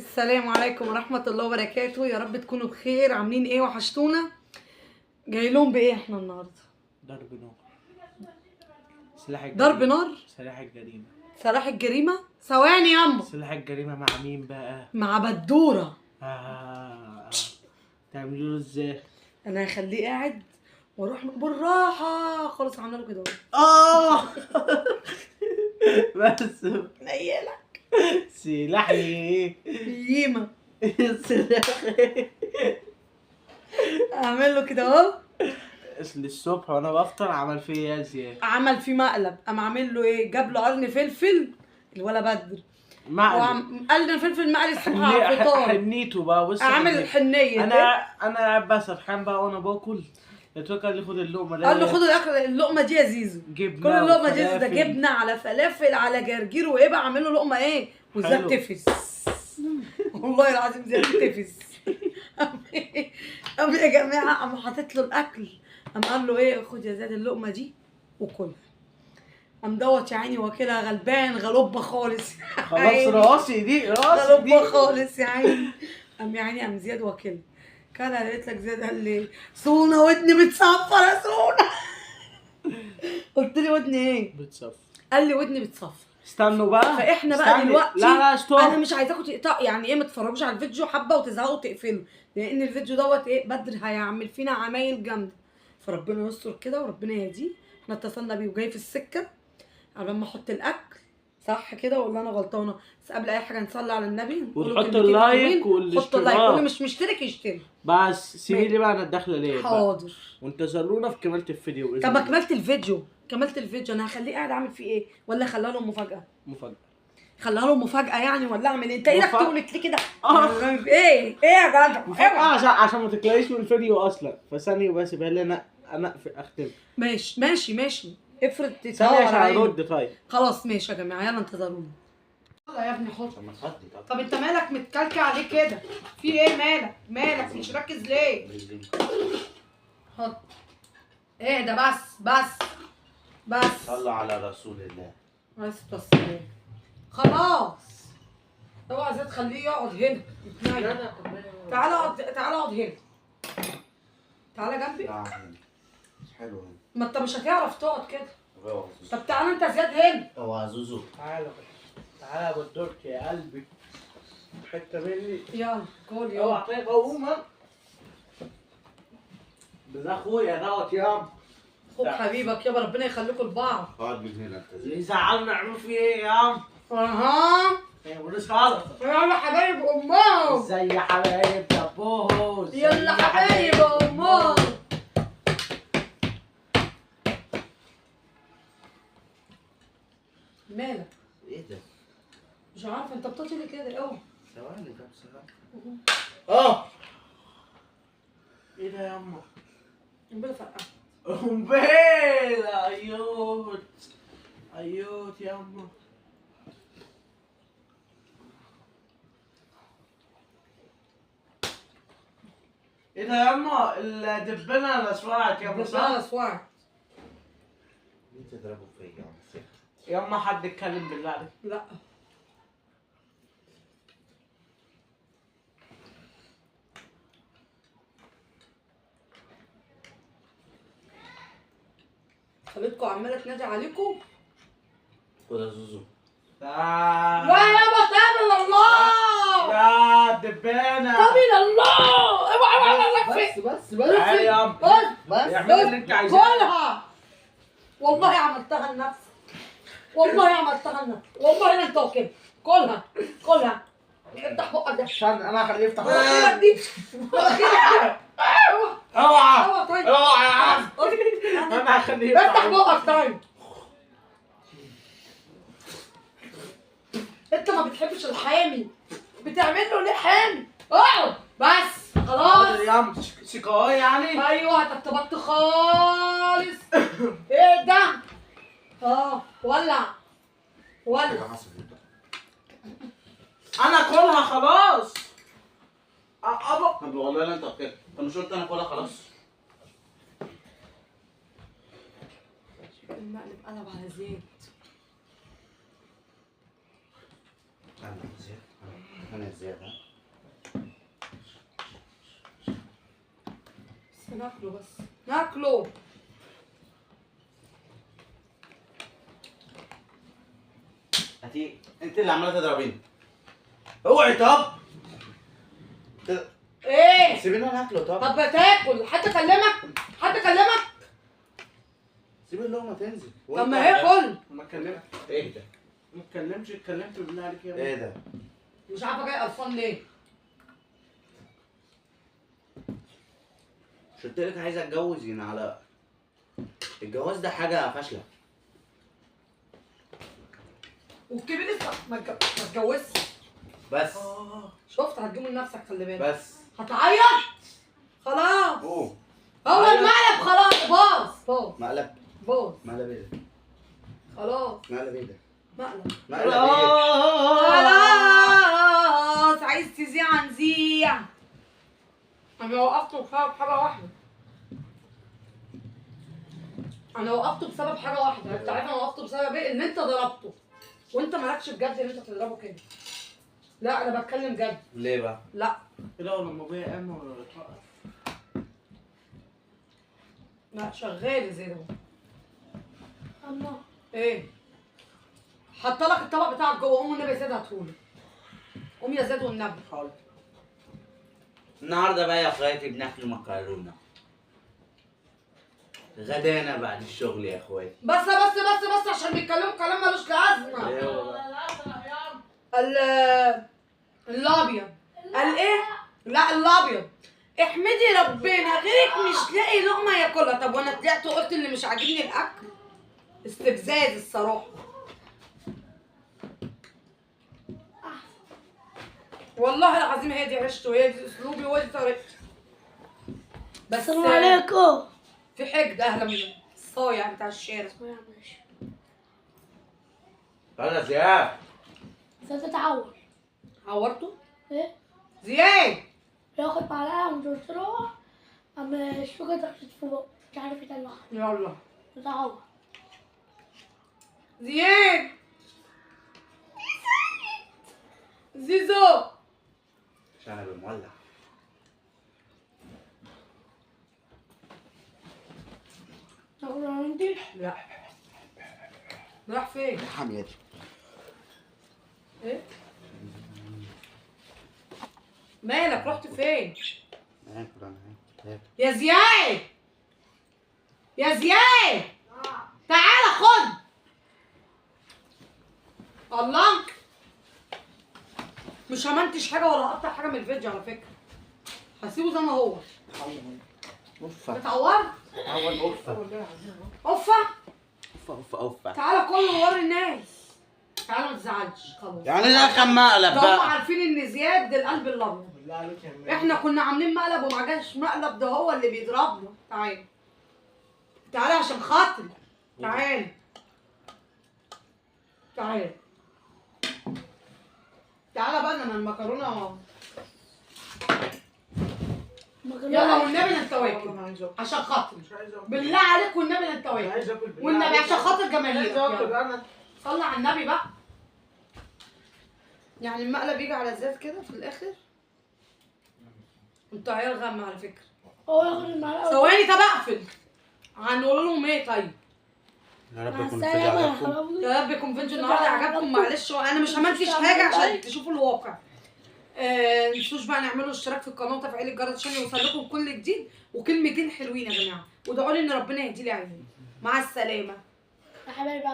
السلام عليكم ورحمة الله وبركاته. يا رب تكونوا بخير. عاملين ايه؟ وحشتونا. جاي لهم بايه احنا النهارده؟ ضرب نار. سلاح الجريمة. ضرب نار؟ سلاح الجريمة. سلاح الجريمة؟ ثواني ياما. سلاح الجريمة مع مين بقى؟ مع بدورة. تعملوا له ازاي؟ انا هخليه قاعد واروح بالراحة خالص. عامله له كده. بس نيلك سلاح ايه؟ ييمة. سلاح ايه؟ اعمل له كده اهو. الصبح وانا بفطر عمل فيه يا زياد؟ عمل فيه مقلب. قام عامل له ايه؟ جاب له قرن فلفل الولا بدر. مقلب. قرن فلفل مقلي الصبح على الفطار. حنيته بقى. بص عامل حنيه. انا قاعد بقى سرحان بقى وانا باكل. اتوكل لي خد اللقمة دي. قال له خد الاكل اللقمة دي يا زيزو. جبنه. كل اللقمة دي ده جبنه على فلافل على جرجير وايه بقى. عامل له لقمة ايه؟ وزاد تفس. والله العظيم زاد تفس. قام يا جماعة قام حاطط له الاكل. قام قال له ايه؟ خد يا زياد اللقمة دي وكلها. قام دوت يا عيني واكلها غلبان غلبه خالص. خلاص راسي دي راسي دي غلبه خالص يا عيني. قام يا عيني قام زياد واكلها. كان قالت لك زياد قال لي سونا ودني بتصفر يا سونا. قلت لي ودني ايه؟ بتصفر. قال لي ودني بتصفر. استنوا بقى. فاحنا بقى دلوقتي لا لا stop. انا مش عايزاكم تقطعوا، يعني ايه ما تتفرجوش على الفيديو حبه وتزهقوا وتقفلوا، لان الفيديو دوت ايه بدر هيعمل فينا عمايل جامدة. فربنا يستر كده وربنا يهديه. احنا اتصلنا بيه وجاي في السكة على ما احط الاكل. صح كده ولا انا غلطانة؟ بس قبل اي حاجة نصلي على النبي وتحط ال like والاشتراك. حط ال like واللي مش مشترك يشترك. بس سيبي لي بقى انا الدخلة ليه؟ حاضر. وانتظرونا في كمالة الفيديو. طب ما كملت الفيديو. كملت الفيديو. انا هخليه قاعد اعمل فيه ايه؟ ولا خليها لهم مفاجاة؟ مفاجاة. خليها لهم مفاجاة يعني ولا اعمل ايه؟ انت ايدك تولت ليه كده؟ ايه ايه يا جدع؟ مفاجاة عشان ما تطلعيش من الفيديو اصلا. فثانيه بس بقى لي انا اختم. ماشي ماشي ماشي. افرض ثانية عشان ارد. طيب خلاص ماشي يا جماعة يلا انتظرونا. يلا يا ابني حط. طب انت مالك متكلكع عليه كده؟ في ايه مالك؟ مالك مش ركز ليه؟ حط. ايه ده؟ بس بس بس. صلى على رسول الله. عليه الصلاة والسلام. خلاص اوعى زي تخليه يقعد هنا. تعالى اقعد، تعالى اقعد هنا. تعالى جنبي. حلو هنا. ما انت مش هتعرف تقعد كده. طب تعالى انت زياد هنا. اوعى زوزو. تعالى تعالى يا ابو الدرك يا قلبي. حتة مني. يلا كل يلا. اوعى طيب اقوم انا. ده اخويا دوت يابا. اخوك حبيبك يابا، ربنا يخليكم لبعض. اقعد من هنا انت. يزعلنا يعملوا فيه ايه يا عم؟ اها. ما يعملوش غلط. يلا حبايب امهم. ازاي يا حبايب ابوهم. يلا حبايب امهم. مالك؟ ايه ده؟ مش عارفه انت بتطلي ليه كده؟ اوعى. ثواني. طب ثواني. ايه ده يا يما؟ قنبلة فرقعت. قنبلة. ايوت ايوت يا يما. ايه ده يا يما؟ الدبانه الاسوعت يا يما. الدبانه الاسوعت. مين تضربوا فيا يا عم؟ يما حد اتكلم بالله عليك. لا خليتكم عماله تنادي عليكم. خد يا زوزو. لا لا يابا طب الله. لا دبانه. طب الله. اوعى اوعى. بس بس بس. تعالي يا بس اعملي اللي انت عايزاه. كلها والله عملتها لنفسي. والله عملتها لنفسي. والله لا انت واكلها. كلها كلها. افتح بقك ده. استنى انا هخليه يفتح بقك دي. اوعى اوعى. طيب اوعى يا عم. انا هخليه افتح بقك. طيب انت ما بتحبش الحامي، بتعمل له ليه حامي؟ اقعد بس خلاص يا عم. سيكايه يعني؟ ايوه اتطبقت خالص. ايه ده؟ ولع ولع. انا اكلها خلاص. ابا طب والله لا انت اكلها. طب مش قلت انا اكلها خلاص؟ المقلب قلب على زيت. انا زياد. انا زياد. ها؟ بس ناكله، بس ناكله. هاتي انت اللي عماله تضربيني. اوعي. طب ايه؟ سيبينا ناكله. طب طب تاكل، حد كلمك؟ حد كلمك؟ سيب اللقمة تنزل. طب ما هي كل. ما اتكلمت. ايه ده؟ ما اتكلمش. اتكلمت بالله عليك يا ايه ده؟ مش عارفه جاي قرفان ليه. مش قلت لك عايز اتجوز؟ هنا على الجواز ده حاجة فاشلة. والكبير لسه ما اتجوزش. بس شفت؟ هتجيبه لنفسك، خلي بالك. بس هتعيط خلاص. اوه هو المقلب خلاص باظ. باظ مقلب. باظ. مقلب ايه ده؟ خلاص مقلب ايه ده؟ مقلب. مقلب ايه؟ خلاص عايز تذيع نذيع. انا وقفته بسبب حاجة واحدة. انا وقفته بسبب حاجة واحدة، انت عارف انا وقفته بسبب ايه؟ ان انت ضربته، وانت مالكش بجد ان انت تضربه كده. لا انا بتكلم جد. ليه بقى؟ لا ايه ده؟ لما ابويا قام ولا اتوقف؟ لا شغال زي ده. الله. ايه؟ حاطه لك الطبق بتاعك جوه. قوم والنبي يا زياد هاتهولي. قوم يا زياد والنبي. حاضر. النهارده بقى يا اخواتي بناكل مكرونه. غدانا بعد الشغل يا اخواتي. بس بس بس بس عشان بيتكلموا كلام ملوش لازمه. ايوه بقى. الابيض قال ايه؟ لا الابيض. احمدي ربنا غيرك مش لاقي لقمة ياكلها. طب وانا طلعت وقلت اللي مش عاجبني الاكل؟ استفزاز الصراحة. والله العظيم هي دي عيشتي وهي دي اسلوبي وهي دي طريقتي. بس السلام عليكم. في حقد. اهلا الصايع بتاع الشارع. خلاص يا ستتعور. عورته؟ ايه؟ زياد ياخد معلقه ومتوتره، اما الشوكة دخلت في بقه مش عارف يطلعها. يلا تتعور. زياد زيزو. عشان انا بمولع. تاكل عندي؟ لا راح فين؟ حميتي. ايه؟ مالك رحت فين؟ انا هاكل. يا زياد يا زياد تعالى خد. الله مش همنتش حاجة ولا هقطع حاجة من الفيديو على فكرة. هسيبه زي ما هو. اوفه. اتعورت؟ اتعور. اوفه اوفه اوفه اوفه اوفه. تعالى كل وري الناس. تعالى ما تزعلش خلاص. يعني ده كان مقلب ده بقى. هم عارفين ان زياد القلب الابيض. بالله عليك يا مان. احنا كنا عاملين مقلب وما جاش مقلب، ده هو اللي بيضربنا. تعالى تعالى عشان خاطري. تعالى تعالى تعالى بقى. انا المكرونه. يلا والنبي انت واكل عشان خاطري. بالله عليك والنبي انت واكل. والنبي عشان خاطر جماهيرك. صلي على النبي بقى. يعني المقلب يجي على زياد كده في الاخر. انتوا عيال غم على فكرة. هو ياخد المعلقة. ثواني. طب اقفل. هنقول لهم ايه طيب؟ يا رب يكون فيديو عجبكم. يا رب يكون فيديو النهارده عجبكم. معلش انا مش همنتج حاجة عشان تشوفوا الواقع. متنسوش بقى نعملوا اشتراك في القناة وتفعيل الجرس عشان يوصل لكم كل جديد. وكلمتين حلوين يا جماعة، وادعوا لي ان ربنا يهدي لي عيني. مع السلامة يا حبايبي.